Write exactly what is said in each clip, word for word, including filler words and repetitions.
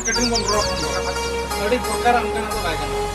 ᱠᱟᱹᱴᱤᱡ ᱵᱚᱱ ᱨᱚᱲ ᱠᱟᱱᱟ᱾ ᱟᱹᱰᱤ ᱯᱨᱚᱠᱟᱨ ᱚᱱᱠᱟᱱᱟᱜ ᱫᱚ ᱵᱟᱭ ᱜᱟᱱᱚᱜᱼᱟ᱾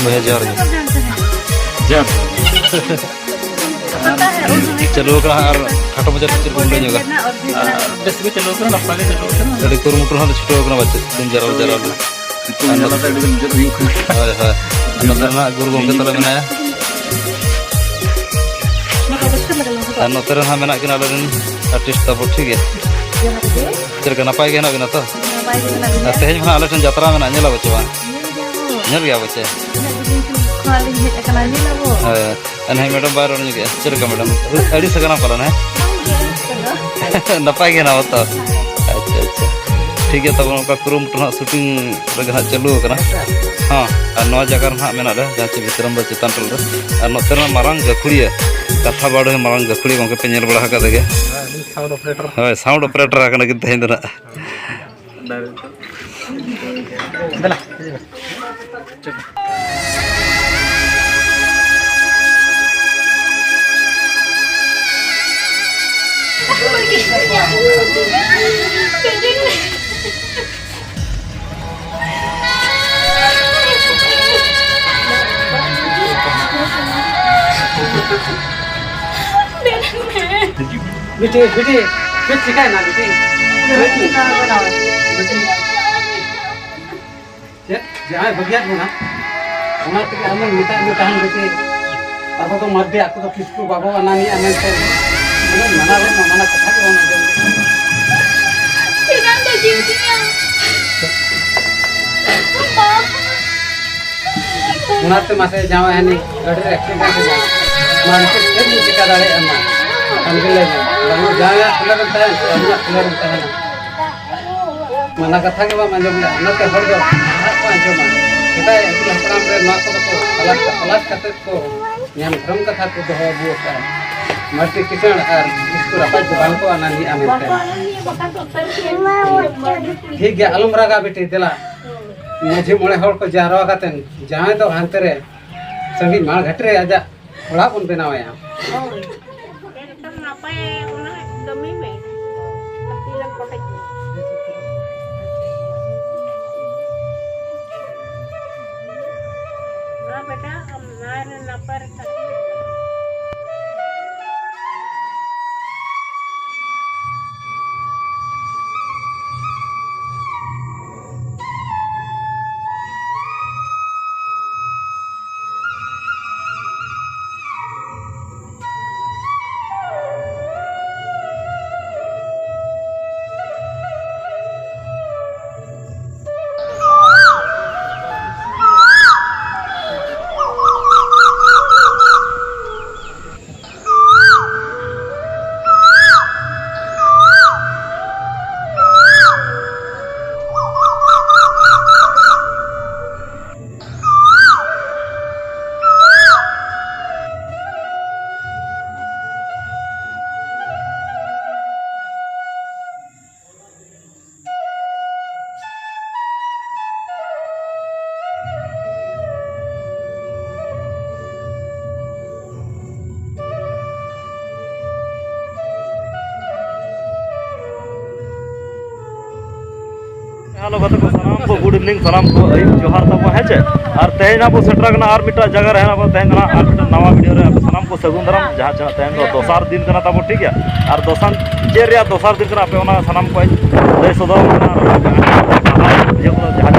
ᱵᱚᱭᱦᱟ, ᱡᱚᱦᱟᱨ ᱜᱮ᱾ ᱡᱚᱦᱟᱨ᱾ ᱪᱟᱹᱞᱩ ᱟᱠᱟᱱᱟ ᱟᱨ ᱠᱷᱟᱴᱚ ᱢᱟᱪᱷᱟ ᱪᱮᱫ ᱠᱚᱢ ᱞᱟᱹᱭ ᱧᱚᱜᱟ? ᱵᱮᱥ ᱜᱮ ᱪᱟᱹᱞᱩ ᱟᱠᱟᱱᱟ, ᱱᱟᱯᱟᱭ ᱜᱮ ᱪᱟᱹᱞᱩ ᱟᱠᱟᱱᱟ᱾ ᱟᱹᱰᱤ ᱠᱩᱨᱩᱢᱩᱴᱩ ᱦᱟᱸᱜ ᱞᱮ ᱪᱷᱩᱴᱟᱹᱣ ᱟᱠᱟᱱᱟ, ᱵᱟᱪᱮᱫ ᱫᱤᱱ ᱡᱟᱨᱟᱞ ᱡᱟᱨᱟᱞ᱾ ᱥᱤᱛᱩᱝ ᱡᱟᱞᱟᱛᱮ ᱟᱹᱰᱤ ᱫᱤᱱ ᱢᱩᱪᱟᱹᱫ ᱦᱩᱭᱩᱜ ᱠᱟᱱᱟ᱾ ᱦᱳᱭ, ᱦᱳᱭ᱾ ᱟᱨ ᱱᱚᱛᱮ ᱨᱮᱱᱟᱜ ᱜᱩᱨᱩ ᱜᱚᱢᱠᱮ ᱛᱟᱞᱮ ᱢᱮᱱᱟᱭᱟ᱾ ᱟᱨ ᱱᱚᱛᱮ ᱨᱮ ᱦᱟᱸᱜ ᱢᱮᱱᱟᱜ ᱠᱤᱱᱟ ᱟᱞᱮ ᱨᱮᱱ artist ᱛᱟᱵᱚ, ᱴᱷᱤᱠ ᱜᱮᱭᱟ? ᱡᱚᱦᱟᱨ ᱜᱮ᱾ ᱪᱮᱫ ᱞᱮᱠᱟ, ᱱᱟᱯᱟᱭ ᱜᱮ ᱦᱮᱱᱟᱜ ᱵᱤᱱᱟ ᱛᱚ? ᱱᱟᱯᱟᱭ ᱜᱮ ᱢᱮᱱᱟᱜ ᱞᱤᱧᱟ᱾ ᱟᱨ ᱛᱮᱦᱮᱧ ᱢᱟ ᱦᱟᱸᱜ ᱟᱞᱮ ᱴᱷᱮᱱ ᱡᱟᱛᱨᱟ ᱢᱮᱱᱟᱜᱼᱟ, ᱧᱮᱞ ᱟᱵᱚ ᱪᱮ ᱵᱟᱝ? ᱧᱮᱞ ᱜᱮᱭᱟ ᱵᱚ᱾ ᱧᱮᱞ ᱜᱮᱭᱟ ᱵᱚ ᱪᱮ? ᱩᱱᱟᱹᱜ ᱡᱤᱞᱤᱧ ᱠᱷᱚᱱ ᱞᱤᱧ ᱦᱮᱡ ᱟᱠᱟᱱᱟ, ᱧᱮᱞ ᱟᱵᱚ᱾ ᱦᱳᱭ᱾ ᱟᱨ ᱱᱟᱦᱟᱜ ᱢᱮᱰᱟᱢ ᱵᱟᱭ ᱨᱚᱲ ᱧᱚᱜᱮᱜᱼᱟ, ᱪᱮᱫ ᱞᱮᱠᱟ ᱢᱮᱰᱟᱢ? ᱟᱹᱲᱤᱥ ᱟᱠᱟᱱᱟ ᱯᱟᱞᱮᱱ, ᱦᱮᱸ? ᱵᱟᱝ ᱜᱮ, ᱟᱹᱲᱤᱥ ᱠᱚᱫᱚ᱾ ᱱᱟᱯᱟᱭ ᱜᱮ ᱦᱮᱱᱟᱢᱟ ᱛᱚ? ᱟᱪᱪᱷᱟ, ᱟᱪᱪᱷᱟ᱾ ᱴᱷᱤᱠ ᱜᱮᱭᱟ, ᱛᱟᱵᱚᱱ ᱚᱱᱠᱟ ᱠᱩᱨᱩᱢᱩᱴᱩ ᱱᱟᱦᱟᱜ shooting ᱨᱮᱜᱮ ᱱᱟᱦᱟᱜ ᱪᱟᱹᱞᱩ ᱟᱠᱟᱱᱟ᱾ ᱦᱚᱸ, ᱟᱨ ᱱᱚᱣᱟ ᱡᱟᱭᱜᱟ ᱨᱮ ᱱᱟᱦᱟᱜ ᱢᱮᱱᱟᱜ ᱞᱮᱭᱟ, ᱡᱟᱦᱟᱸ ᱪᱮ ᱵᱤᱠᱨᱚᱢ ᱫᱟ ᱪᱮᱛᱟᱱ ᱴᱚᱞᱟ ᱨᱮ᱾ ᱟᱨ ᱱᱚᱛᱮ ᱨᱮᱱᱟᱜ ᱢᱟᱨᱟᱝ ᱜᱟᱹᱠᱷᱩᱲᱤᱭᱟᱹ, ᱠᱟᱛᱷᱟ ᱵᱟᱰᱚᱭ ᱢᱟᱨᱟᱝ ᱜᱟᱹᱠᱷᱩᱲᱤᱭᱟᱹ ᱜᱚᱢᱠᱮ ᱯᱮ ᱧᱮᱞ ᱵᱟᱲᱟ ᱟᱠᱟᱫᱮ ᱜᱮᱭᱟ᱾ ᱦᱳᱭ, sound operator ᱟᱠᱟᱱᱟ ᱠᱤᱱ ᱛᱮᱦᱮᱧ ᱫᱚ ᱱᱟᱦᱟᱜ᱾ ᱫᱮᱞᱟ᱾ ᱵᱤᱴᱤ, ᱵᱤᱴᱤ, ᱪᱮᱫ ᱪᱤᱠᱟᱹᱭᱮᱱᱟ ᱵᱤᱴᱤ? ᱪᱮᱫ ᱪᱤᱠᱟᱹ ᱠᱟᱱᱟ? ᱵᱤᱴᱤ, ᱪᱮᱫ ᱡᱟᱦᱟᱸᱭ ᱵᱟᱹᱜᱤᱭᱟᱫ ᱵᱚᱱᱟ, ᱚᱱᱟ ᱛᱮᱜᱮ ᱟᱢᱮᱢ ᱢᱮᱛᱟᱫ ᱢᱮ ᱛᱟᱦᱮᱱ ᱵᱤᱴᱤ, ᱟᱵᱚ ᱫᱚ ᱢᱟᱨᱰᱤ, ᱟᱠᱚ ᱫᱚ ᱠᱤᱥᱠᱩ ᱵᱟᱵᱚ ᱟᱱᱟᱱᱤᱜᱼᱟ ᱢᱮᱱᱛᱮ᱾ ᱩᱱᱟᱹᱜ ᱢᱟᱱᱟ ᱞᱮᱫ ᱢᱟ, ᱢᱟᱱᱟ ᱠᱟᱛᱷᱟ ᱜᱮ ᱵᱟᱢ ᱟᱸᱡᱚᱢ ᱞᱮᱫᱟ᱾ ᱪᱮᱫᱟᱜ ᱮᱢ ᱵᱟᱹᱜᱤ ᱟᱹᱫᱤᱧᱟ? ᱵᱟᱵᱟ᱾ ᱚᱱᱟᱛᱮ ᱢᱟᱥᱮ ᱡᱟᱶᱟᱭ ᱦᱟᱹᱱᱤ ᱜᱟᱹᱰᱤ ᱨᱮ accident ᱮᱱᱟ᱾ ᱢᱟ ᱱᱤᱛᱚᱜ ᱪᱮᱫ ᱵᱚᱱ ᱪᱤᱠᱟ ᱫᱟᱲᱮᱭᱟᱜᱼᱟ? ᱢᱟ ᱟᱢ ᱜᱮ ᱞᱟᱹᱭ ᱢᱮ, ᱵᱟᱝ ᱡᱟᱶᱟᱭᱟᱜ ᱠᱩᱞᱟᱹᱨᱮᱢ ᱛᱟᱦᱮᱱ ᱥᱮ ᱟᱹᱞᱤᱧᱟᱜ ᱠᱩᱞᱟᱹᱨᱮᱢ ᱛᱟᱦᱮᱱᱟ? ᱢᱟᱱᱟ ᱠᱟᱛᱷᱟ ᱜᱮ ᱵᱟᱢ ᱟᱸᱡᱚᱢ ᱞᱮᱫᱟ᱾ ᱚᱱᱟᱛᱮ ᱦᱚᱲ ᱫᱚ ᱱᱟᱦᱟᱜ ᱠᱚ ᱟᱸᱡᱚᱢᱟ᱾ ᱥᱮᱫᱟᱭ ᱟᱹᱜᱤᱞ ᱦᱟᱯᱲᱟᱢ ᱨᱮ ᱱᱚᱣᱟ ᱠᱚᱫᱚ ᱠᱚ ᱛᱚᱞᱟᱥ, ᱛᱚᱞᱟᱥ ᱠᱟᱛᱮ ᱠᱚ ᱧᱟᱢ ᱫᱷᱚᱨᱚᱢ ᱠᱟᱛᱷᱟ ᱠᱚ ᱫᱚᱦᱚ ᱟᱹᱜᱩ ᱟᱠᱟᱫᱼᱟ᱾ ᱢᱟᱹᱨᱰᱤ ᱠᱤᱥᱟᱹᱬ ᱟᱨ ᱠᱤᱥᱠᱩ ᱨᱟᱯᱟᱡᱽ ᱫᱚ ᱵᱟᱝ ᱠᱚ ᱟᱱᱟᱱᱤᱜᱼᱟ ᱢᱮᱱᱛᱮ᱾ ᱴᱷᱤᱠ ᱜᱮᱭᱟ, ᱟᱞᱚᱢ ᱨᱟᱜᱟ ᱵᱤᱴᱤ, ᱫᱮᱞᱟ᱾ ᱢᱟᱹᱡᱷᱤ ᱢᱚᱬᱮ ᱦᱚᱲ ᱠᱚ ᱡᱟᱨᱣᱟ ᱠᱟᱛᱮ ᱡᱟᱶᱟᱭ ᱫᱚ ᱦᱟᱱᱛᱮ ᱨᱮ ᱥᱟᱺᱜᱤᱧ ᱢᱟᱲ ᱜᱷᱟᱴ ᱨᱮ ᱟᱡᱟᱜ ᱚᱲᱟᱜ ᱵᱚᱱ ᱵᱮᱱᱟᱣ ᱟᱭᱟ᱾ ᱦᱳᱭ᱾ ᱮᱠᱫᱚᱢ ᱱᱟᱯᱟᱭ ᱚᱱᱟ ᱠᱟᱹᱢᱤ ᱢᱮ᱾ ᱛᱤ ᱨᱮᱢ ᱠᱚᱴᱮᱡ ᱢᱮ᱾ ᱵᱮᱴᱟ, ᱟᱢ ᱱᱟᱭ ᱨᱮ ᱱᱟᱯᱟᱭ ᱨᱮ ᱛᱟᱦᱮᱸ᱾ ᱦᱮᱞᱳ ᱜᱟᱛᱮ ᱠᱚ, ᱥᱟᱱᱟᱢ ᱠᱚ good evening, ᱥᱟᱱᱟᱢ ᱠᱚ ᱟᱹᱭᱩᱵ ᱡᱚᱦᱟᱨ ᱛᱟᱵᱚ, ᱦᱮᱸ ᱪᱮ? ᱟᱨ ᱛᱮᱦᱮᱧ ᱟᱵᱚ ᱥᱮᱴᱮᱨ ᱟᱠᱟᱱᱟ ᱟᱨ ᱢᱤᱫᱴᱟᱝ ᱡᱟᱭᱜᱟ ᱨᱮ, ᱦᱮᱸ, ᱟᱵᱚ ᱛᱮᱦᱮᱧ ᱫᱚ ᱱᱟᱦᱟᱜ ᱟᱨ ᱢᱤᱫᱴᱟᱝ ᱱᱟᱣᱟ ᱵᱷᱤᱰᱤᱭᱳ ᱨᱮ ᱟᱯᱮ ᱥᱟᱱᱟᱢ ᱠᱚ ᱥᱟᱹᱜᱩᱱ ᱫᱟᱨᱟᱢ᱾ ᱡᱟᱦᱟᱸ ᱪᱮ ᱱᱟᱦᱟᱜ ᱛᱮᱦᱮᱧ ᱫᱚ ᱫᱚᱥᱟᱨ ᱫᱤᱱ ᱠᱟᱱᱟ ᱛᱟᱵᱚ, ᱴᱷᱤᱠ ᱜᱮᱭᱟ? ᱟᱨ ᱫᱚᱥᱟᱨ, ᱪᱮᱫ ᱨᱮᱭᱟᱜ ᱫᱚᱥᱟᱨ ᱫᱤᱱ ᱠᱟᱱᱟ, ᱟᱯᱮ ᱚᱱᱟ ᱥᱟᱱᱟᱢ ᱠᱚᱧ ᱞᱟᱹᱭ ᱥᱚᱫᱚᱨ ᱟᱵᱚᱱ ᱠᱟᱱᱟ᱾ ᱟᱨ ᱡᱟᱦᱟᱸ ᱡᱟᱦᱟᱸ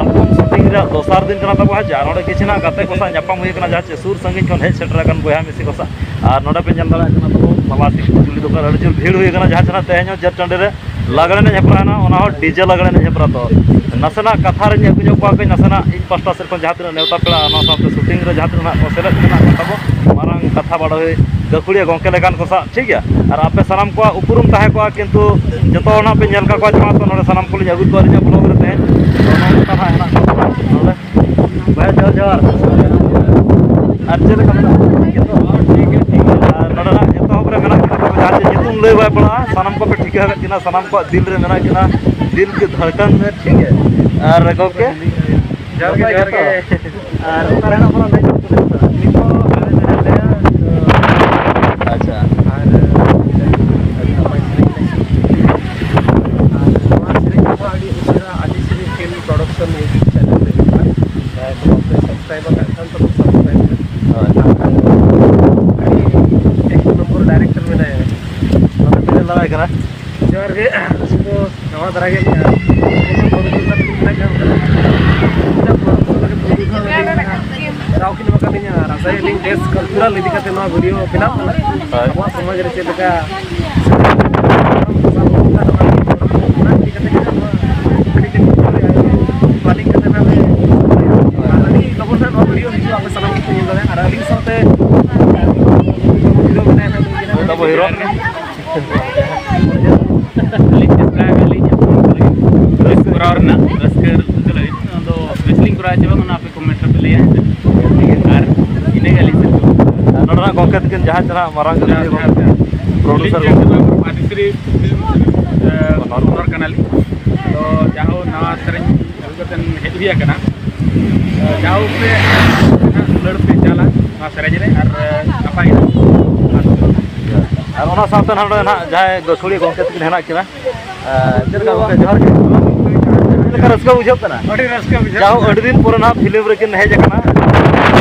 ᱟᱞᱵᱚᱢ ᱥᱩᱴᱤᱝ ᱨᱮᱭᱟᱜ ᱫᱚᱥᱟᱨ ᱫᱤᱱ ᱠᱟᱱᱟ ᱛᱟᱵᱚ, ᱦᱮᱸ ᱪᱮ? ᱟᱨ ᱱᱚᱰᱮ ᱠᱤᱪᱷᱩ ᱱᱟᱜ ᱜᱟᱛᱮ ᱠᱚ ᱥᱟᱶ ᱧᱟᱯᱟᱢ ᱦᱩᱭ ᱠᱟᱱᱟ, ᱡᱟᱦᱟᱸ ᱪᱮ ᱥᱩᱨ ᱥᱟᱺᱜᱤᱧ ᱠᱷᱚᱱ ᱦᱮᱡ ᱥᱮᱴᱮᱨ ᱟᱠᱟᱱ ᱵᱚᱭᱦᱟ ᱢᱤᱥᱤ ᱠᱚ ᱥᱟᱶ᱾ ᱟᱨ ᱱᱚᱰᱮ ᱯᱮ ᱧᱮᱞ ᱫᱟᱲᱮᱭᱟᱜ ᱠᱟᱱᱟ ᱛᱟᱵᱚ ᱵᱟᱵᱟ ᱴᱤᱠᱤ ᱪᱩᱞᱤ ᱫᱚᱠᱟᱱ, ᱟᱹᱰᱤ ᱡᱳᱨ ᱵᱷᱤᱲ ᱦᱩᱭ ᱠᱟᱱᱟ, ᱡᱟᱦᱟᱸ ᱪᱮ ᱱᱟᱦᱟᱜ ᱛᱮᱦᱮᱧ ᱦᱚᱸ ᱡᱟᱹᱛ ᱴᱟᱺᱰᱤ ᱨᱮ ᱞᱟᱜᱽᱲᱮ ᱮᱱᱮᱡ ᱦᱮᱯᱨᱟᱣ ᱦᱮᱱᱟᱜᱼᱟ, ᱚᱱᱟ ᱦᱚᱸ ᱰᱤᱡᱮ ᱞᱟᱜᱽᱲᱮ ᱮᱱᱮᱡ ᱦᱮᱯᱨᱟᱣ᱾ ᱛᱚ ᱱᱟᱥᱮᱱᱟᱜ ᱠᱟᱛᱷᱟ ᱨᱤᱧ ᱟᱹᱜᱩ ᱧᱚᱜ ᱠᱚᱣᱟ ᱠᱟᱹᱡ, ᱱᱟᱥᱮᱱᱟᱜ ᱤᱧ ᱯᱟᱥᱴᱟ ᱥᱮᱫ ᱠᱷᱚᱱ ᱡᱟᱦᱟᱸ ᱛᱤᱱᱟᱹᱜ ᱱᱮᱣᱛᱟ ᱯᱮᱲᱟ, ᱚᱱᱟ ᱥᱟᱶᱛᱮ ᱥᱩᱴᱤᱝ ᱨᱮ ᱡᱟᱦᱟᱸ ᱛᱤᱱᱟᱹᱜ ᱱᱟᱜ ᱠᱚ ᱥᱮᱞᱮᱫ ᱢᱮᱱᱟᱜ ᱠᱚ ᱛᱟᱵᱚ, ᱢᱟᱨᱟᱝ ᱠᱟᱛᱷᱟ ᱵᱟᱰᱚᱭ ᱜᱟᱹᱠᱷᱩᱲᱤᱭᱟᱹ ᱜᱚᱢᱠᱮ ᱞᱮᱠᱟᱱ ᱠᱚ ᱥᱟᱶ, ᱴᱷᱤᱠ ᱜᱮᱭᱟ? ᱟᱨ ᱟᱯᱮ ᱥᱟᱱᱟᱢ ᱠᱚᱣᱟᱜ ᱩᱯᱨᱩᱢ ᱛᱟᱦᱮᱸ ᱠᱚᱜᱼᱟ, ᱠᱤᱱᱛᱩ ᱡᱚᱛᱚ ᱦᱚᱲ ᱱᱟᱜ ᱯᱮ ᱧᱮᱞ ᱠᱟᱜ ᱠᱚᱣᱟ ᱪᱮ ᱵᱟᱝ? ᱛᱚ ᱱᱚᱰᱮ ᱥᱟᱱᱟᱢ ᱠᱚᱞᱤᱧ ᱟᱹᱜᱩ ᱠᱚᱣᱟ ᱟᱹᱞᱤᱧᱟᱜ ᱵᱞᱚᱜ ᱨᱮ ᱛᱮᱦᱮᱧ᱾ ᱛᱚ ᱱᱚᱜᱼᱚ ᱱᱚᱝᱠᱟ ᱱᱟᱜ ᱦᱮᱱᱟᱜ ᱠᱚᱣᱟ ᱱᱚᱰᱮ᱾ ᱵᱚᱭᱦᱟ, ᱡᱚᱦᱟᱨ, ᱡᱚᱦᱟᱨ᱾ ᱟᱨ ᱪᱮᱫ ᱞᱮᱠᱟ ᱢᱮᱱᱟᱜ ᱯᱮᱭᱟ? ᱴᱷᱤᱠ ᱜᱮᱭᱟ, ᱴᱷᱤᱠ ᱜᱮᱭᱟ᱾ ᱟᱨ ᱱᱚᱰᱮᱱᱟᱜ ᱮᱛᱚᱦᱚᱵ ᱨᱮ ᱢᱮᱱᱟᱜ ᱠᱤᱱᱟ ᱛᱟᱵᱚ, ᱡᱟᱦᱟᱸ ᱪᱮ ᱧᱩᱛᱩᱢ ᱞᱟᱹᱭ ᱵᱟᱭ ᱯᱟᱲᱟᱜᱼᱟ, ᱥᱟᱱᱟᱢ ᱠᱚᱯᱮ ᱴᱷᱤᱠᱟᱹ ᱟᱠᱟᱫ ᱠᱤᱱᱟ, ᱥᱟᱱᱟᱢ ᱠᱚᱣᱟᱜ ᱫᱤᱞ ᱨᱮ ᱢᱮᱱᱟᱜ ᱠᱤᱱᱟ, ᱫᱤᱞ ᱠᱤ ᱫᱷᱟᱲᱠᱟᱱ ᱢᱮ, ᱴᱷᱤᱠ ᱜᱮᱭᱟ? ᱟᱨ ᱜᱚᱢᱠᱮ? ᱡᱚᱦᱟᱨ ᱜᱮ, ᱱᱟᱯᱟᱭ ᱡᱚᱦᱟᱨ ᱜᱮᱛᱚ? ᱜᱮ᱾ ᱟᱨ ᱚᱠᱟ ᱨᱮ ᱦᱮᱱᱟᱜ ᱵᱚᱱᱟ ᱞᱟᱹᱭ ᱧᱚᱜ ᱠᱚᱵᱤᱱ ᱥᱮ? ᱱᱤᱛᱚᱜ ᱟᱞᱮ ᱢᱮᱱᱟᱜ ᱞᱮᱭᱟ, ᱟᱪᱪᱷᱟ᱾ ᱟᱨ ᱟᱹᱰᱤ ᱱᱟᱯᱟᱭ ᱥᱮᱨᱮᱧ ᱞᱮ ᱟᱨ ᱱᱚᱣᱟ ᱥᱮᱨᱮᱧ ᱠᱚᱦᱚᱸ ᱟᱹᱰᱤ ᱩᱥᱟᱹᱨᱟ ᱟᱹᱰᱤ ᱥᱮᱨᱮᱧ ᱯᱷᱤᱞᱢ ᱯᱨᱚᱰᱟᱠᱥᱚᱱ ᱢᱤᱭᱩᱡᱤᱠ ᱪᱮᱱᱮᱞ ᱨᱮ ᱦᱤᱡᱩᱜᱼᱟ᱾ ᱡᱟᱦᱟᱸᱭ ᱠᱚ ᱫᱟᱨᱟ ᱜᱮ ᱢᱮᱱᱟᱜᱼᱟ᱾ ᱫᱟᱣ ᱠᱤᱱ ᱮᱢ ᱟᱠᱟᱫ ᱞᱤᱧᱟ ᱟᱨ ᱟᱥᱟᱭᱟᱞᱤᱧ ᱵᱮᱥ ᱠᱟᱞᱪᱟᱨᱟᱞ ᱤᱫᱤ ᱠᱟᱛᱮ ᱱᱚᱣᱟ ᱵᱷᱤᱰᱤᱭᱳ ᱵᱮᱱᱟᱣ ᱠᱟᱱᱟ᱾ ᱦᱳᱭ᱾ ᱟᱵᱚᱣᱟᱜ ᱥᱚᱢᱟᱡᱽ ᱨᱮ ᱪᱮᱫ ᱞᱮᱠᱟ ᱚᱱᱟ ᱤᱫᱤ ᱠᱟᱛᱮ ᱜᱮ ᱱᱚᱣᱟ ᱠᱟᱹᱴᱤᱡ ᱠᱟᱹᱴᱤᱡ ᱵᱷᱤᱰᱤᱭᱳ ᱞᱮ ᱟᱨ ᱟᱹᱰᱤ ᱞᱚᱜᱚᱱ ᱦᱟᱸᱜ ᱱᱚᱣᱟ ᱵᱷᱤᱰᱤᱭᱳ ᱦᱤᱡᱩᱜᱼᱟ, ᱟᱯᱮ ᱥᱟᱱᱟᱢ ᱠᱚᱯᱮ ᱧᱮᱞ ᱫᱟᱲᱮᱭᱟᱜᱼᱟ᱾ ᱟᱨ ᱟᱹᱞᱤᱧ ᱥᱟᱶᱛᱮ ᱦᱤᱨᱳ ᱢᱮᱱᱟᱭᱟ ᱦᱟᱸᱜ, ᱩᱱᱤ ᱜᱮ ᱱᱩᱭ ᱫᱚ ᱟᱵᱚ ᱦᱤᱨᱳ᱾ ᱟᱹᱞᱤᱧ ᱪᱮᱥᱴᱟ ᱟᱠᱟᱫ ᱞᱤᱧ ᱠᱚᱨᱟᱣ ᱨᱮᱱᱟᱜ ᱨᱟᱹᱥᱠᱟᱹ ᱨᱟᱹᱥᱠᱟᱹ ᱞᱟᱹᱜᱤᱫ᱾ ᱟᱫᱚ ᱵᱮᱥ ᱞᱤᱧ ᱠᱚᱨᱟᱣ ᱪᱮ ᱵᱟᱝ, ᱚᱱᱟ ᱟᱯᱮ ᱠᱚᱢᱮᱱᱴ ᱨᱮᱯᱮ ᱞᱟᱹᱭᱟ᱾ ᱟᱨ ᱤᱱᱟᱹᱜᱮ ᱟᱹᱞᱤᱧ ᱥᱮᱫ ᱠᱷᱚᱱ᱾ ᱟᱨ ᱱᱚᱰᱮ ᱱᱟᱜ ᱜᱚᱢᱠᱮ ᱛᱟᱹᱠᱤᱱ ᱡᱟᱦᱟᱸ ᱪᱟᱞᱟᱜ ᱢᱟᱨᱟᱝ ᱡᱚᱦᱟᱨ, ᱡᱚᱦᱟᱨ, ᱡᱚᱦᱟᱨ᱾ ᱯᱨᱚᱰᱩᱥᱟᱨ ᱟᱹᱞᱤᱧ ᱜᱚᱢᱠᱮ᱾ ᱫᱚ ᱟᱨᱴᱤᱥᱴ ᱨᱤ ᱯᱷᱤᱞᱢ, ᱮ, ᱚᱱᱚᱨ ᱠᱟᱱᱟᱞᱤᱧ᱾ ᱟᱫᱚ ᱡᱟᱦᱳ ᱱᱟᱣᱟ ᱥᱮᱨᱮᱧ ᱟᱹᱜᱩ ᱠᱟᱛᱮ ᱦᱮᱡ ᱦᱩᱭ ᱟᱠᱟᱱᱟ᱾ ᱡᱟᱦᱳ ᱯᱮ ᱫᱩᱞᱟᱹᱲ ᱯᱮ ᱪᱟᱞᱟ ᱱᱚᱣᱟ ᱥᱮᱨᱮᱧ ᱨᱮ ᱟᱨ ᱱᱟᱯᱟᱭ ᱜᱮ᱾ ᱟᱨ ᱚᱱᱟ ᱥᱟᱶᱛᱮ ᱱᱚᱰᱮ ᱱᱟᱜ ᱡᱟᱦᱟᱸᱭ ᱜᱟᱹᱠᱷᱩᱲᱤᱭᱟᱹ ᱜᱚᱢᱠᱮ ᱛᱟᱹᱠᱤᱱ ᱦᱮᱱᱟᱜ ᱠᱤᱱᱟ, ᱮᱸ, ᱪᱮᱫ ᱞᱮᱠᱟ ᱜᱚᱢᱠᱮ? ᱡᱚᱦᱟᱨ ᱜᱮ᱾ ᱪᱮᱫ ᱞᱮᱠᱟ ᱨᱟᱹᱥᱠᱟᱹ ᱵᱩᱡᱷᱟᱹᱜ ᱠᱟᱱᱟ? ᱟᱹᱰᱤ ᱨᱟᱹᱥᱠᱟᱹ ᱵᱩᱡᱷᱟᱹᱜ ᱡᱟᱦᱳ, ᱠᱟᱱᱟ᱾ ᱟᱹᱰᱤ ᱫᱤᱱ ᱯᱚᱨᱮ ᱱᱟᱦᱟᱜ ᱯᱷᱤᱞᱢ ᱨᱮᱠᱤᱱ ᱦᱮᱡ ᱟᱠᱟᱱᱟ᱾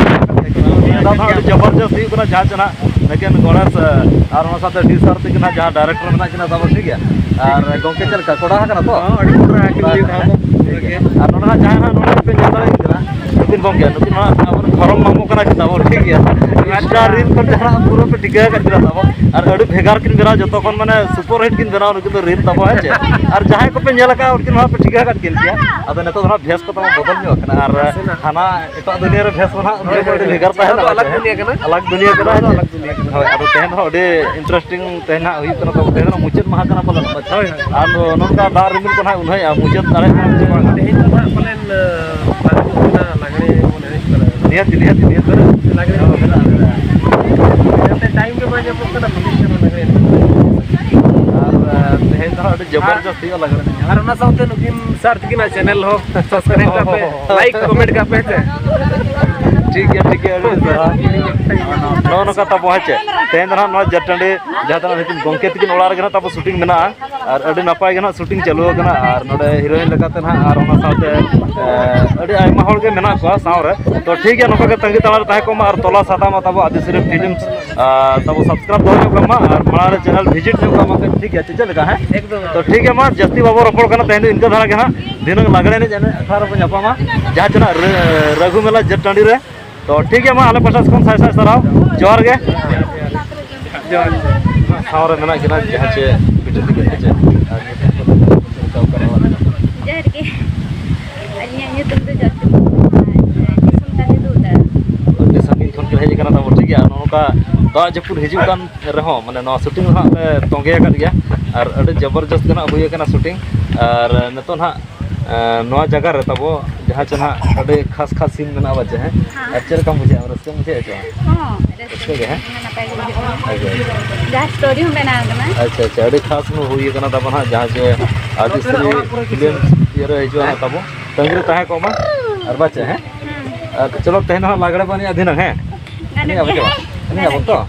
ᱱᱤᱭᱟᱹ ᱫᱷᱟᱣ ᱫᱚ ᱟᱹᱰᱤ ᱡᱚᱵᱚᱨᱡᱚᱥᱛ ᱦᱩᱭᱩᱜ ᱠᱟᱱᱟ, ᱡᱟᱦᱟᱸ ᱪᱮ ᱱᱟᱦᱟᱜ ᱱᱩᱠᱤᱱ ᱜᱚᱬᱮᱥ, ᱟᱨ ᱚᱱᱟ ᱥᱟᱶᱛᱮ ᱰᱤ ᱥᱟᱨ ᱛᱟᱹᱠᱤᱱ ᱱᱟᱦᱟᱜ ᱡᱟᱦᱟᱸ ᱰᱟᱭᱨᱮᱠᱴᱚᱨ ᱢᱮᱱᱟᱜ ᱠᱤᱱᱟ ᱛᱟᱵᱚ, ᱴᱷᱤᱠ ᱜᱮᱭᱟ? ᱟᱨ ᱜᱚᱢᱠᱮ ᱪᱮᱫ ᱞᱮᱠᱟ ᱠᱚᱲᱟ ᱟᱠᱟᱱᱟ ᱛᱚ? ᱦᱚᱸ, ᱟᱹᱰᱤ ᱠᱚᱲᱟ ᱟᱹᱠᱤᱱ ᱠᱚᱲᱟ ᱱᱤᱭᱟᱹ ᱫᱷᱟᱣ ᱫᱚ᱾ ᱟᱠᱟᱱᱟ᱾ ᱴᱷᱤᱠ ᱜᱮᱭᱟ᱾ ᱟᱨ ᱱᱚᱰᱮ ᱱᱟᱦᱟᱜ ᱡᱟᱦᱟᱸᱭ ᱱᱟᱦᱟᱜ ᱱᱚᱰᱮ ᱯᱮ ᱧᱮᱞ ᱫᱟᱲᱮᱭᱟᱜ ᱠᱟᱱᱟ, ᱱᱩᱠᱤᱱ ᱜᱚᱢᱠᱮ, ᱱᱩᱠᱤᱱ ᱱᱟᱦᱟᱜ ᱟᱵᱚᱨᱮᱱ ᱫᱷᱚᱨᱚᱢ ᱢᱟᱢᱚ ᱠᱟᱱᱟ ᱠᱤᱱ ᱛᱟᱵᱚ, ᱴᱷᱤᱠ ᱜᱮᱭᱟ? ᱤᱱᱥᱴᱟ ᱨᱤᱞ ᱠᱚᱨᱮ ᱡᱟᱦᱟᱱᱟᱜ ᱯᱩᱨᱟᱹ ᱯᱮ ᱴᱷᱤᱠᱟᱹ ᱟᱠᱟᱫ ᱠᱤᱱᱟ ᱛᱟᱵᱚ᱾ ᱟᱨ ᱟᱹᱰᱤ ᱵᱷᱮᱜᱟᱨ ᱠᱤᱱ ᱵᱮᱱᱟᱣᱟ, ᱡᱚᱛᱚ ᱠᱷᱚᱱ ᱢᱟᱱᱮ ᱥᱩᱯᱟᱨ ᱦᱤᱴ ᱠᱤᱱ ᱵᱮᱱᱟᱣᱟ ᱱᱩᱠᱤᱱ ᱫᱚ ᱨᱤᱞ ᱛᱟᱵᱚ, ᱦᱮᱸ ᱪᱮ? ᱟᱨ ᱡᱟᱦᱟᱸᱭ ᱠᱚᱯᱮ ᱧᱮᱞ ᱟᱠᱟᱫᱼᱟ, ᱩᱱᱠᱤᱱ ᱱᱟᱦᱟᱜ ᱯᱮ ᱴᱷᱤᱠᱟᱹ ᱟᱠᱟᱫ ᱠᱤᱱ ᱜᱮᱭᱟ᱾ ᱟᱫᱚ ᱱᱤᱛᱚᱜ ᱫᱚ ᱱᱟᱦᱟᱜ ᱵᱷᱮᱥ ᱠᱚ ᱛᱟᱵᱚ ᱵᱚᱫᱚᱞ ᱧᱚᱜ ᱟᱠᱟᱱᱟ᱾ ᱟᱨ ᱦᱟᱱᱟ ᱮᱴᱟᱜ ᱫᱩᱱᱤᱭᱟᱹ ᱨᱮ ᱵᱷᱮᱥ ᱠᱚ ᱱᱟᱦᱟᱜ ᱦᱳᱭ, ᱦᱳᱭ, ᱟᱹᱰᱤ ᱦᱳᱭ᱾ ᱵᱷᱮᱜᱟᱨ ᱛᱟᱦᱮᱱᱟ᱾ ᱚᱱᱟ ᱫᱚ ᱟᱞᱟᱜᱽ ᱫᱩᱱᱤᱭᱟᱹ ᱠᱟᱱᱟ, ᱦᱮᱸ ᱪᱮ? ᱟᱞᱟᱜᱽ ᱫᱩᱱᱤᱭᱟᱹ ᱠᱟᱱᱟ, ᱦᱳᱭ, ᱦᱮᱸ ᱪᱮ? ᱟᱞᱟᱜᱽ ᱫᱩᱱᱤᱭᱟᱹ ᱠᱟᱱᱟ᱾ ᱦᱳᱭ, ᱟᱫᱚ ᱛᱮᱦᱮᱧ ᱫᱚ ᱱᱟᱦᱟᱜ ᱟᱹᱰᱤ ᱤᱱᱴᱟᱨᱮᱥᱴᱤᱝ ᱛᱮᱦᱮᱧ ᱱᱟᱦᱟᱜ ᱦᱩᱭᱩᱜ ᱠᱟᱱᱟ, ᱛᱚᱵᱮ ᱛᱮᱦᱮᱧ ᱫᱚ ᱱᱟᱦᱟᱜ ᱢᱩᱪᱟᱹᱫ ᱢᱟᱦᱟ ᱠᱟᱱᱟ ᱯᱟᱞᱮᱱ, ᱯᱟᱪᱷᱮ? ᱦᱳᱭ, ᱦᱳᱭ᱾ ᱟᱨ ᱱᱚ-, ᱱᱚᱝᱠᱟ ᱫᱟᱜ ᱨᱤᱢᱤᱞ ᱠᱚ ᱱᱟᱦᱟᱜ ᱩᱱᱟᱹᱭᱟ, ᱢᱩᱪᱟᱹᱫ ᱫᱟᱲᱮᱭᱟᱜ ᱠᱟᱱᱟ ᱥᱮ ᱵᱟᱝ? ᱛᱮᱦᱮᱧ ᱫᱚ ᱱᱟᱦᱟᱜ ᱯᱟᱞᱮᱱ, ᱟᱸ, ᱞᱟᱜᱽᱲᱮ ᱠᱚ ᱢᱮᱱᱟᱜᱼᱟ, ᱞᱟᱜᱽᱲᱮ ᱵᱚᱱ ᱮᱱᱮᱡ ᱠᱟᱱᱟ᱾ ᱱᱤᱦᱟᱹᱛ, ᱱᱤᱦᱟᱹᱛ, ᱱᱤᱦᱟᱹᱛ᱾ ᱞᱟᱜᱽᱲᱮ ᱦᱚᱸ ᱢᱮᱱᱟᱜᱼᱟ, ᱢᱮᱱᱟᱜᱼᱟ᱾ ᱮᱱᱛᱮ ᱴᱟᱭᱤᱢ ᱜᱮ ᱵᱟᱭ ᱧᱟᱢᱚᱜ ᱠᱟᱱᱟ, ᱵᱟᱹᱞᱤᱧ ᱪᱟᱞᱟᱣ ᱞᱟᱜᱽᱲᱮ ᱮᱱᱮᱡ᱾ ᱟᱨ, ᱟᱸ, ᱛᱮᱦᱮᱧ ᱫᱚ ᱱᱟᱦᱟᱜ ᱟᱹᱰᱤ ᱡᱚᱵᱚᱨᱡᱚᱥᱛ ᱦᱩᱭᱩᱜᱼᱟ ᱞᱟᱜᱽᱲᱮ ᱮᱱᱮᱡ ᱦᱚᱸ᱾ ᱟᱨ ᱚᱱᱟ ᱥᱟᱶᱛᱮ ᱱᱩᱠᱤᱱ ᱥᱟᱨ ᱛᱟᱹᱠᱤᱱᱟᱜ ᱪᱮᱱᱮᱞ ᱦᱚᱸ ᱥᱟᱵᱥᱠᱨᱟᱭᱤᱵ ᱠᱟᱜ ᱯᱮ, ᱞᱟᱭᱤᱠ, ᱠᱚᱢᱮᱱᱴ ᱠᱟᱜ ᱯᱮ, ᱦᱮᱸ ᱥᱮ? ᱴᱷᱤᱠ ᱜᱮᱭᱟ, ᱴᱷᱤᱠ ᱜᱮᱭᱟ, ᱟᱹᱰᱤ ᱥᱟᱨᱦᱟᱣ᱾ ᱱᱚᱜᱼᱚ ᱱᱚᱝᱠᱟ ᱛᱟᱵᱚ, ᱦᱮᱸ ᱪᱮ? ᱛᱮᱦᱮᱧ ᱫᱚ ᱱᱟᱦᱟᱜ ᱱᱚᱣᱟ ᱡᱟᱹᱛ ᱴᱟᱺᱰᱤ, ᱡᱟᱦᱟᱸ ᱫᱚ ᱱᱟᱦᱟᱜ ᱜᱚᱢᱠᱮ ᱛᱟᱹᱠᱤᱱ ᱚᱲᱟᱜ ᱨᱮᱜᱮ ᱱᱟᱦᱟᱜ ᱛᱟᱵᱚ ᱥᱩᱴᱤᱝ ᱢᱮᱱᱟᱜᱼᱟ᱾ ᱟᱨ ᱟᱹᱰᱤ ᱱᱟᱯᱟᱭ ᱜᱮ ᱱᱟᱦᱟᱜ ᱥᱩᱴᱤᱝ ᱪᱟᱹᱞᱩ ᱟᱠᱟᱱᱟ, ᱟᱨ ᱱᱚᱰᱮ ᱦᱤᱨᱳᱭᱤᱱ ᱞᱮᱠᱟᱛᱮ ᱱᱟᱦᱟᱜ ᱟᱨ ᱚᱱᱟ ᱥᱟᱶᱛᱮ ᱮ, ᱟᱹᱰᱤ ᱟᱭᱢᱟ ᱦᱚᱲ ᱜᱮ ᱢᱮᱱᱟᱜ ᱠᱚᱣᱟ ᱥᱟᱶᱨᱮ᱾ ᱛᱚ ᱴᱷᱤᱠ ᱜᱮᱭᱟ, ᱱᱚᱝᱠᱟ ᱜᱮ ᱛᱟᱺᱜᱤ ᱛᱟᱲᱟᱜ ᱨᱮ ᱛᱟᱦᱮᱸ ᱠᱚᱜ ᱢᱟ ᱟᱨ ᱛᱚᱞᱟᱥ ᱦᱟᱛᱟᱣ ᱢᱟ ᱛᱟᱵᱚ ᱟᱹᱫᱤᱥᱤᱨᱤ ᱯᱷᱤᱞᱢᱥ᱾ ᱟᱨ ᱛᱟᱵᱚ ᱥᱟᱵᱥᱠᱨᱟᱭᱤᱵ ᱫᱚᱦᱚ ᱧᱚᱜ ᱠᱟᱜ ᱢᱟ ᱟᱨ ᱢᱟᱲᱟᱝ ᱨᱮ ᱪᱮᱱᱮᱞ ᱵᱷᱤᱡᱤᱴ ᱧᱚᱜ ᱠᱟᱜ ᱢᱟ, ᱴᱷᱤᱠ ᱜᱮᱭᱟ ᱪᱮ ᱪᱮᱫ ᱞᱮᱠᱟ? ᱦᱮᱸ, ᱮᱠᱫᱚᱢ᱾ ᱛᱚ ᱴᱷᱤᱠ ᱜᱮᱭᱟ, ᱢᱟ ᱡᱟᱹᱥᱛᱤ ᱵᱟᱵᱚ ᱨᱚᱯᱚᱲ ᱠᱟᱱᱟ, ᱛᱮᱦᱮᱧ ᱫᱚ ᱤᱱᱠᱟᱹ ᱫᱷᱟᱨᱟ ᱜᱮ ᱱᱟᱦᱟᱜ᱾ ᱫᱷᱤᱱᱟᱹᱝ ᱞᱟᱜᱽᱲᱮ ᱮᱱᱮᱡ ᱮᱱᱮᱡ ᱟᱠᱷᱲᱟ ᱨᱮᱵᱚ ᱧᱟᱯᱟᱢᱟ, ᱡᱟᱦᱟᱸ ᱪᱮ ᱱᱟᱦᱟᱜ ᱨᱟᱹ-, ᱨᱟᱹᱜᱷᱩ ᱢᱮᱞᱟ ᱡᱟᱹᱛ ᱴᱟᱺᱰᱤ ᱨᱮ᱾ ᱛᱚ ᱴᱷᱤᱠ ᱜᱮᱭᱟ, ᱢᱟ ᱟᱞᱮ ᱯᱟᱦᱴᱟ ᱥᱮᱫ ᱠᱷᱚᱱ ᱥᱟᱭ ᱥᱟᱭ ᱥᱟᱨᱦᱟᱣ, ᱡᱚᱦᱟᱨ ᱜᱮ᱾ ᱡᱚᱦᱟᱨ᱾ ᱥᱟᱶ ᱨᱮ ᱢᱮᱱᱟᱜ ᱠᱤᱱᱟ ᱡᱟᱦᱟᱸ ᱪᱮ ᱵᱤᱴᱤ ᱛᱟᱹᱠᱤᱱ ᱦᱮᱸ ᱪᱮ? ᱟᱨ ᱧᱩᱛᱩᱢ ᱠᱚᱫᱚ ᱪᱮᱫ ᱞᱮᱠᱟ, ᱚᱠᱟ ᱨᱮ ᱚᱲᱟᱜ ᱛᱟᱠᱚ? ᱡᱚᱦᱟᱨ ᱜᱮ᱾ ᱟᱹᱞᱤᱧᱟᱜ ᱧᱩᱛᱩᱢ ᱫᱚ ᱡᱚᱭᱛᱤ ᱢᱩᱨᱢᱩ ᱟᱨ ᱫᱤᱥᱚᱢ ᱛᱟᱞᱮ ᱫᱚ ᱩᱫᱟᱲ᱾ ᱟᱹᱰᱤ ᱥᱟᱺᱜᱤᱧ ᱠᱷᱚᱱ ᱠᱤᱱ ᱦᱮᱡ ᱟᱠᱟᱱᱟ ᱛᱟᱵᱚ, ᱴᱷᱤᱠ ᱜᱮᱭᱟ? ᱱᱚᱜᱼᱚ ᱱᱚᱝᱠᱟ ᱫᱟᱜ ᱡᱟᱹᱯᱩᱫ ᱦᱤᱡᱩᱜ ᱠᱟᱱ ᱨᱮᱦᱚᱸ, ᱢᱟᱱᱮ, ᱱᱚᱣᱟ ᱥᱩᱴᱤᱝ ᱫᱚ ᱦᱟᱸᱜ ᱞᱮ ᱛᱚᱸᱜᱮ ᱟᱠᱟᱫ ᱜᱮᱭᱟ ᱟᱨ ᱟᱹᱰᱤ ᱡᱚᱵᱚᱨᱡᱚᱥᱛ ᱜᱮ ᱱᱟᱜ ᱦᱩᱭ ᱟᱠᱟᱱᱟ ᱥᱩᱴᱤᱝ᱾ ᱟᱨ ᱱᱤᱛᱚᱜ ᱱᱟᱜ ᱮᱸ, ᱱᱚᱣᱟ ᱡᱟᱭᱜᱟ ᱨᱮ ᱛᱟᱵᱚ ᱡᱟᱦᱟᱸ ᱪᱮ ᱱᱟᱦᱟᱜ ᱟᱹᱰᱤ ᱠᱷᱟᱥ ᱠᱷᱟᱥ ᱥᱤᱱ ᱢᱮᱱᱟᱜᱼᱟ ᱯᱟᱪᱮ, ᱦᱮᱸ? ᱦᱮᱸ᱾ ᱟᱨ ᱪᱮᱫ ᱞᱮᱠᱟᱢ ᱵᱩᱡᱷᱟᱹᱣᱟ? ᱨᱟᱹᱥᱠᱟᱹᱢ ᱵᱩᱡᱷᱟᱹᱣᱟ ᱪᱮ ᱵᱟᱝ? ᱦᱚᱸ, ᱨᱟᱹᱥᱠᱟᱹ ᱨᱟᱹᱥᱠᱟᱹ ᱜᱮ, ᱦᱮᱸ? ᱱᱟᱯᱟᱭ ᱜᱮ ᱵᱩᱡᱷᱟᱹᱜ ᱠᱟᱱᱟ᱾ ᱟᱪᱪᱷᱟ, ᱟᱪᱪᱷᱟ᱾ ᱡᱟᱦᱟᱸ ᱥᱴᱳᱨᱤ ᱦᱚᱸ ᱵᱮᱱᱟᱣ ᱠᱟᱱᱟ᱾ ᱟᱪᱪᱷᱟ, ᱟᱪᱪᱷᱟ, ᱟᱹᱰᱤ ᱠᱷᱟᱥ ᱱᱚᱜ ᱦᱩᱭ ᱠᱟᱱᱟ ᱛᱟᱵᱚ ᱱᱟᱦᱟᱜ, ᱡᱟᱦᱟᱸ ᱪᱮ ᱟᱨᱴᱤᱥᱴ ᱯᱷᱤᱞᱢ ᱤᱭᱟᱹ ᱨᱮ ᱦᱤᱡᱩᱜᱼᱟ ᱱᱟᱦᱟᱜ ᱛᱟᱵᱚ᱾ ᱛᱟᱺᱜᱤ ᱨᱮ ᱛᱟᱦᱮᱸ ᱠᱚᱜ ᱢᱟ᱾ ᱟᱨ ᱵᱟᱪᱮ, ᱦᱮᱸ? ᱦᱩᱸ᱾ ᱟᱨ ᱪᱚᱞᱚ, ᱛᱮᱦᱮᱧ ᱫᱚ ᱱᱟᱦᱟᱜ ᱞᱟᱜᱽᱲᱮ ᱵᱚᱱ ᱮᱱᱮᱡᱼᱟ ᱫᱷᱤᱱᱟᱹᱝ, ᱦᱮᱸ? ᱜᱟᱱᱚᱜ ᱮᱱᱮᱡ ᱟᱵᱚ ᱜᱮᱭᱟ᱾ ᱪᱮ ᱵᱟᱝ? ᱮᱱᱮᱡ ᱟᱵᱚᱱ ᱛᱚ?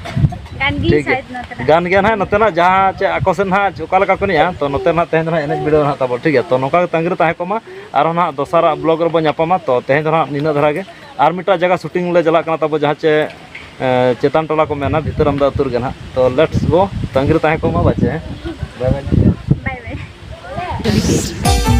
ᱜᱟᱱ ᱜᱮ ᱴᱷᱤᱠ ᱜᱮᱭᱟ᱾ ᱥᱟᱭᱤᱰ ᱱᱚᱛᱮ ᱨᱮ᱾ ᱜᱟᱱ ᱜᱮᱭᱟ ᱱᱟᱦᱟᱜ, ᱱᱚᱛᱮᱱᱟᱜ ᱡᱟᱦᱟᱸ ᱪᱮ ᱟᱠᱚ ᱥᱮᱫ ᱱᱟᱦᱟᱜ ᱚᱠᱟ ᱞᱮᱠᱟ ᱠᱚ ᱮᱱᱮᱡᱼᱟ, ᱛᱚ ᱱᱚᱛᱮ ᱱᱟᱦᱟᱜ ᱛᱮᱦᱮᱧ ᱫᱚ ᱱᱟᱦᱟᱜ ᱮᱱᱮᱡ ᱵᱤᱰᱟᱹᱣ ᱱᱟᱦᱟᱜ ᱛᱟᱵᱚ, ᱴᱷᱤᱠ ᱜᱮᱭᱟ? ᱛᱚ ᱱᱚᱝᱠᱟ ᱜᱮ ᱛᱟᱺᱜᱤ ᱨᱮ ᱛᱟᱦᱮᱸ ᱠᱚᱜ ᱢᱟ᱾ ᱟᱨᱦᱚᱸ ᱱᱟᱦᱟᱜ ᱫᱚᱥᱟᱨᱟᱜ ᱵᱞᱚᱜ ᱨᱮᱵᱚᱱ ᱧᱟᱯᱟᱢᱟ᱾ ᱛᱚ ᱛᱮᱦᱮᱧ ᱫᱚ ᱱᱟᱦᱟᱜ ᱱᱤᱱᱟᱹᱜ ᱫᱷᱟᱨᱟ ᱜᱮ᱾ ᱟᱨ ᱢᱤᱫᱴᱟᱜ ᱡᱟᱭᱜᱟ ᱥᱩᱴᱤᱝ ᱞᱮ ᱪᱟᱞᱟᱜ ᱠᱟᱱᱟ ᱛᱟᱵᱚ, ᱡᱟᱦᱟᱸ ᱪᱮ, ᱮ, ᱪᱮᱛᱟᱱ ᱴᱚᱞᱟ ᱠᱚ ᱢᱮᱱᱟ, ᱵᱷᱤᱛᱟᱹᱨ ᱟᱢᱫᱟ ᱟᱹᱛᱩ ᱨᱮᱜᱮ ᱱᱟᱦᱟᱜ᱾ ᱛᱚ ᱞᱮᱴᱥ ᱜᱳ, ᱛᱟᱺᱜᱤ ᱨᱮ ᱛᱟᱦᱮᱸ ᱠᱚᱜ ᱢᱟ ᱵᱟᱪᱮ, ᱦᱮᱸ? ᱵᱟᱭ ᱵᱟᱭ᱾ ᱵᱟᱭ ᱵᱟᱭ᱾